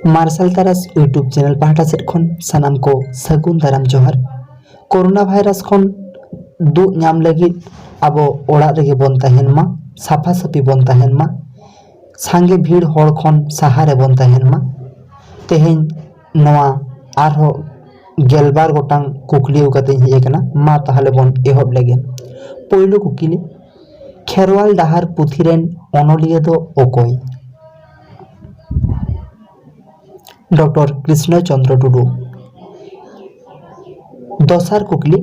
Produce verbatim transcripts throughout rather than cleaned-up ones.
ᱢᱟᱨᱥᱟᱞ ᱛᱟᱨᱟᱥ YouTube channel ᱯᱟᱦᱴᱟ ᱥᱮᱫ ᱠᱷᱚᱱ ᱥᱟᱱᱟᱢ ᱠᱚ ᱥᱟᱹᱜᱩᱱ ᱫᱟᱨᱟᱢ ᱡᱚᱦᱟᱨ᱾ ᱠᱳᱨᱳᱱᱟ ᱵᱷᱟᱭᱨᱟᱥ ᱠᱷᱚᱱ ᱫᱩᱜ ᱧᱟᱢ ᱞᱟᱹᱜᱤᱫ ᱟᱵᱚ ᱚᱲᱟᱜ ᱨᱮᱜᱮ ᱵᱚᱱ ᱛᱟᱦᱮᱱ ᱢᱟ, ᱥᱟᱯᱷᱟ ᱥᱟᱹᱯᱷᱤ ᱵᱚᱱ ᱛᱟᱦᱮᱱ ᱢᱟ, ᱥᱟᱸᱜᱮ ᱵᱷᱤᱲ ᱦᱚᱲ ᱠᱷᱚᱱ ᱥᱟᱦᱟ ᱨᱮᱵᱚᱱ ᱛᱟᱦᱮᱱ ᱢᱟ᱾ ᱛᱮᱦᱮᱧ ᱱᱚᱣᱟ ᱟᱨᱦᱚᱸ ᱜᱮᱞᱵᱟᱨ ᱜᱚᱴᱟᱝ ᱠᱩᱠᱞᱤ ᱟᱹᱜᱩ ᱠᱟᱛᱮᱧ ᱦᱮᱡ ᱟᱠᱟᱱᱟ᱾ ᱢᱟ ᱛᱟᱦᱚᱞᱮ ᱵᱚᱱ ᱮᱦᱚᱵ ᱞᱮᱜᱮ᱾ ᱯᱳᱭᱞᱳ ᱠᱩᱠᱞᱤ, ᱠᱷᱮᱨᱣᱟᱞ ᱰᱟᱦᱟᱨ ᱯᱩᱛᱷᱤ ᱨᱮᱱ ᱚᱱᱚᱞᱤᱭᱟᱹ ᱫᱚ ᱚᱠᱚᱭ? ᱰᱚᱠᱴᱚᱨ ᱠᱨᱤᱥᱱᱚ ᱪᱚᱸᱫᱽᱨᱚ ᱴᱩᱰᱩ᱾ ᱫᱚᱥᱟᱨ ᱠᱩᱠᱞᱤ,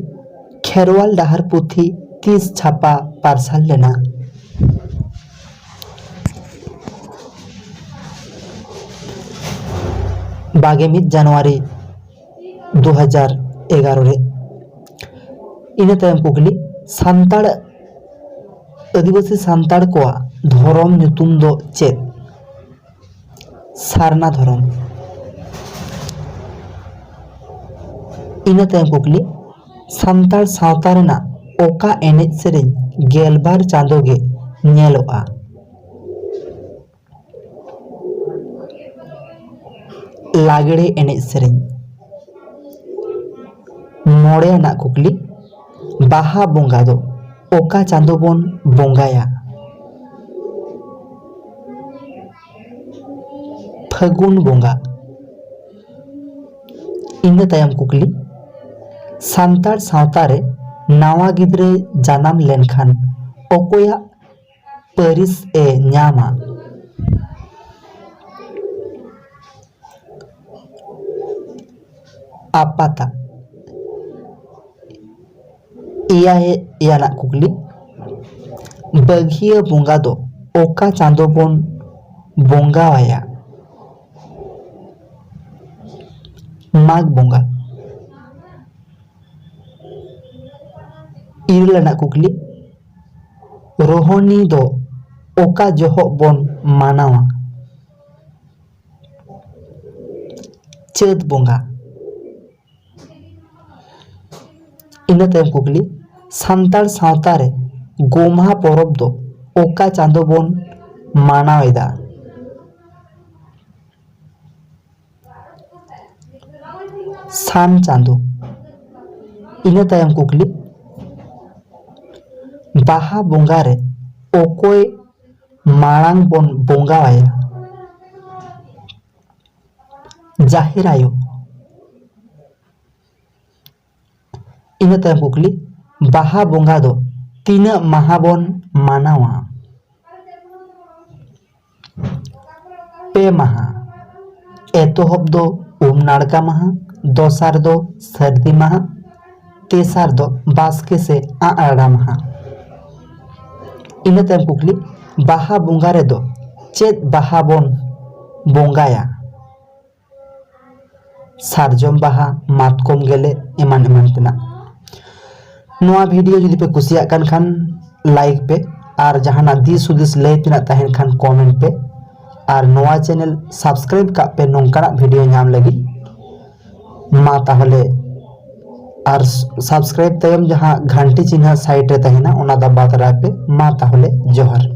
ᱠᱷᱮᱨᱣᱟᱞ ᱰᱟᱦᱟᱨ ᱯᱩᱛᱷᱤ ᱛᱤᱥ ᱪᱷᱟᱯᱟ ᱯᱟᱨᱥᱟᱞ ᱞᱮᱱᱟ? ᱵᱟᱜᱮ ᱢᱤᱫ ᱡᱟᱱᱩᱣᱟᱨᱤ ᱫᱩ ᱦᱟᱡᱟᱨ ᱮᱜᱟᱨᱚ ᱨᱮ᱾ ᱤᱱᱟᱹ ᱛᱟᱭᱚᱢ ᱠᱩᱠᱞᱤ, ᱥᱟᱱᱛᱟᱲ, ᱟᱹᱫᱤᱵᱟᱹᱥᱤ ᱥᱟᱱᱛᱟᱲ ᱠᱚᱣᱟᱜ ᱫᱷᱚᱨᱚᱢ ᱧᱩᱛᱩᱢ ᱫᱚ ᱪᱮᱫ? ᱥᱟᱨᱱᱟ ᱫᱷᱚᱨᱚᱢ᱾ ᱤᱱᱟᱹ ᱛᱟᱭᱚᱢ ᱠᱩᱠᱞᱤ, ᱥᱟᱱᱛᱟᱲ ᱥᱟᱶᱛᱟ ᱨᱮᱱᱟᱜ ᱚᱠᱟ ᱮᱱᱮᱡ ᱥᱮᱨᱮᱧ ᱜᱮᱞᱵᱟᱨ ᱪᱟᱸᱫᱳ ᱜᱮ ᱧᱮᱞᱚᱜᱼᱟ? ᱞᱟᱜᱽᱲᱮ ᱮᱱᱮᱡ ᱥᱮᱨᱮᱧ᱾ ᱢᱚᱬᱮ ᱟᱱᱟᱜ ᱠᱩᱠᱞᱤ, ᱵᱟᱦᱟ ᱵᱚᱸᱜᱟ ᱫᱚ ᱚᱠᱟ ᱪᱟᱸᱫᱳ ᱵᱚᱱ ᱵᱚᱸᱜᱟᱭᱟ? ᱯᱷᱟᱹᱜᱩᱱ ᱵᱚᱸᱜᱟ᱾ ᱤᱱᱟᱹ ᱛᱟᱭᱚᱢ ᱠᱩᱠᱞᱤ, ᱥᱟᱱᱛᱟᱲ ᱥᱟᱶᱛᱟ ᱨᱮ ᱱᱟᱣᱟ ᱜᱤᱫᱽᱨᱟᱹ ᱡᱟᱱᱟᱢ ᱞᱮᱱᱠᱷᱟᱱ ᱚᱠᱚᱭᱟᱜ ᱯᱟᱹᱨᱤᱥ ᱮ ᱧᱟᱢᱟ? ᱟᱯᱟᱛᱟᱜ᱾ ᱮᱭᱟᱭ ᱟᱱᱟᱜ ᱠᱩᱠᱞᱤ, ᱵᱟᱹᱜᱷᱤᱭᱟᱹ ᱵᱚᱸᱜᱟ ᱫᱚ ᱚᱠᱟ ᱪᱟᱸᱫᱳ ᱵᱚᱱ ᱵᱚᱸᱜᱟ ᱟᱭᱟ? ᱢᱟᱜᱽ ᱵᱚᱸᱜᱟ᱾ ᱤᱨᱟᱹᱞ ᱟᱱᱟᱜ ᱠᱩᱠᱞᱤ, ᱨᱳᱦᱚᱱᱤ ᱫᱚ ᱚᱠᱟ ᱡᱚᱦᱚᱜ ᱵᱚᱱ ᱢᱟᱱᱟᱣᱟ? ᱪᱟᱹᱛ ᱵᱚᱸᱜᱟ᱾ ᱤᱱᱟᱹ ᱛᱟᱭᱚᱢ ᱠᱩᱠᱞᱤ, ᱥᱟᱱᱛᱟᱲ ᱥᱟᱶᱛᱟ ᱨᱮ ᱜᱳᱢᱦᱟ ᱯᱚᱨᱚᱵᱽ ᱫᱚ ᱚᱠᱟ ᱪᱟᱸᱫᱳ ᱵᱚᱱ ᱢᱟᱱᱟᱣ ᱮᱫᱟ? ᱥᱟᱱ ᱪᱟᱸᱫᱚ᱾ ᱤᱱᱟᱹ ᱛᱟᱭᱚᱢ ᱠᱩᱠᱞᱤ, ᱵᱟᱦᱟ ᱵᱚᱸᱜᱟ ᱨᱮ ᱚᱠᱚᱭ ᱢᱟᱲᱟᱝ ᱵᱚᱱ ᱵᱚᱸᱜᱟ ᱟᱭᱟ? ᱡᱟᱦᱮᱨ ᱟᱭᱳ᱾ ᱤᱱᱟᱹ ᱛᱟᱭᱚᱢ ᱠᱩᱠᱞᱤ, ᱵᱟᱦᱟ ᱵᱚᱸᱜᱟ ᱫᱚ ᱛᱤᱱᱟᱹᱜ ᱢᱟᱦᱟ ᱵᱚᱱ ᱢᱟᱱᱟᱣᱟ? ᱯᱮ ᱢᱟᱦᱟ᱾ ᱮᱛᱚᱦᱚᱵ ᱫᱚ ᱩᱢ ᱱᱟᱲᱠᱟ ᱢᱟᱦᱟ, ᱫᱚᱥᱟᱨ ᱫᱚ ᱥᱟᱹᱨᱫᱤ ᱢᱟᱦᱟ, ᱛᱮᱥᱟᱨ ᱫᱚ ᱵᱟᱥᱠᱮ ᱥᱮ ᱟᱸᱜ ᱨᱟᱲᱟ ᱢᱟᱦᱟ᱾ ᱤᱱᱟᱹ ᱛᱟᱭᱚᱢ ᱠᱩᱠᱞᱤ, ᱵᱟᱦᱟ ᱵᱚᱸᱜᱟ ᱨᱮᱫᱚ ᱪᱮᱫ ᱵᱟᱦᱟ ᱵᱚᱱ ᱵᱚᱸᱜᱟᱭᱟ? ᱥᱟᱨᱡᱚᱢ ᱵᱟᱦᱟ, ᱢᱟᱛᱠᱚᱢ ᱜᱮᱞᱮ, ᱮᱢᱟᱱ ᱮᱢᱟᱱ ᱛᱮᱱᱟᱜ᱾ ᱱᱚᱣᱟ ᱵᱷᱤᱰᱤᱭᱳ ᱡᱩᱫᱤ ᱯᱮ ᱠᱩᱥᱤᱭᱟᱜ ᱠᱟᱱ ᱠᱷᱟᱱ ᱞᱟᱭᱤᱠ ᱯᱮ, ᱟᱨ ᱡᱟᱦᱟᱱᱟᱜ ᱫᱤᱥ ᱦᱩᱫᱤᱥ ᱞᱟᱹᱭ ᱛᱮᱱᱟᱜ ᱛᱟᱦᱮᱱ ᱠᱷᱟᱱ ᱠᱚᱢᱮᱱᱴ ᱯᱮ, ᱟᱨ ᱱᱚᱣᱟ ᱪᱮᱱᱮᱞ ᱥᱟᱵᱥᱠᱨᱟᱭᱤᱵ ᱠᱟᱜ ᱯᱮ ᱱᱚᱝᱠᱟᱱᱟᱜ ᱵᱷᱤᱰᱤᱭᱳ ᱧᱟᱢ ᱞᱟᱹᱜᱤᱫ᱾ ᱢᱟ ᱛᱟᱦᱚᱞᱮ, ᱟᱨ ᱥᱟᱵᱥᱠᱨᱟᱭᱤᱵ ᱛᱟᱭᱚᱢ ᱡᱟᱦᱟᱸ ᱜᱷᱟᱱᱴᱤ ᱪᱤᱱᱦᱟᱹ ᱥᱟᱭᱤᱰ ᱨᱮ ᱛᱟᱦᱮᱱᱟ, ᱚᱱᱟ ᱫᱟᱵᱟᱣ ᱛᱟᱨᱟᱭ ᱯᱮ᱾ ᱢᱟ ᱛᱟᱦᱚᱞᱮ, ᱡᱚᱦᱟᱨ᱾